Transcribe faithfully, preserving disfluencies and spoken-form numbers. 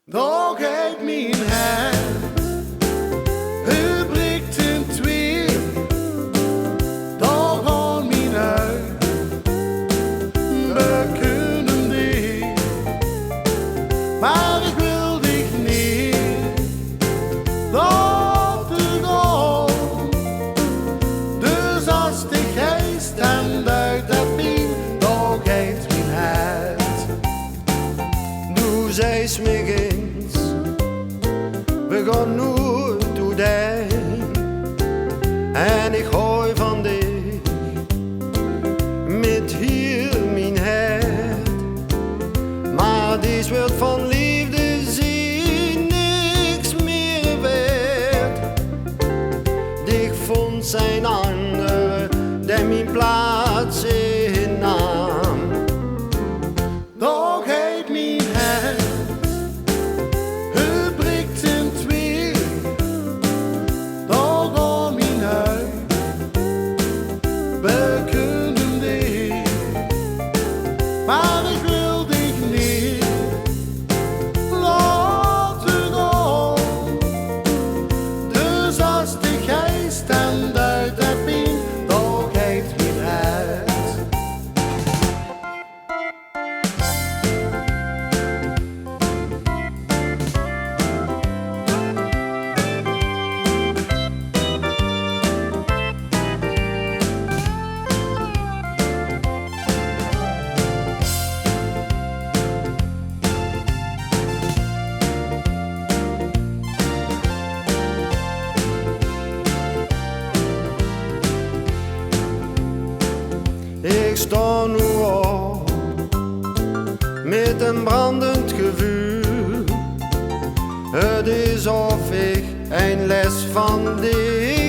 Dao geit mien hert, 't brik in twieë. Dao gaon mien ouge bekundend dich. Mer ich wil dich neet laote gaon. Dus es dich geis, dan duit det pien. Dao geit mien hert. Doe zeis mich ins, we gaon noeit oetein. En ich haoj van dich mit hieël mien hert. Mer dees waert van leefde zien niks mier waerd. Dich vónj ein anger, dae mien plaats innaam. Dao geit mien hert, 't brik in twieë. Dao gaon mien ouge bekundend dich. Mer ich wil dich neet laote gaon. Dus es dich geis, dan duit det pien. Dao geit mien hert. Ich staon noe op mit ein brandend geveul. 't Is of ich ein les van dich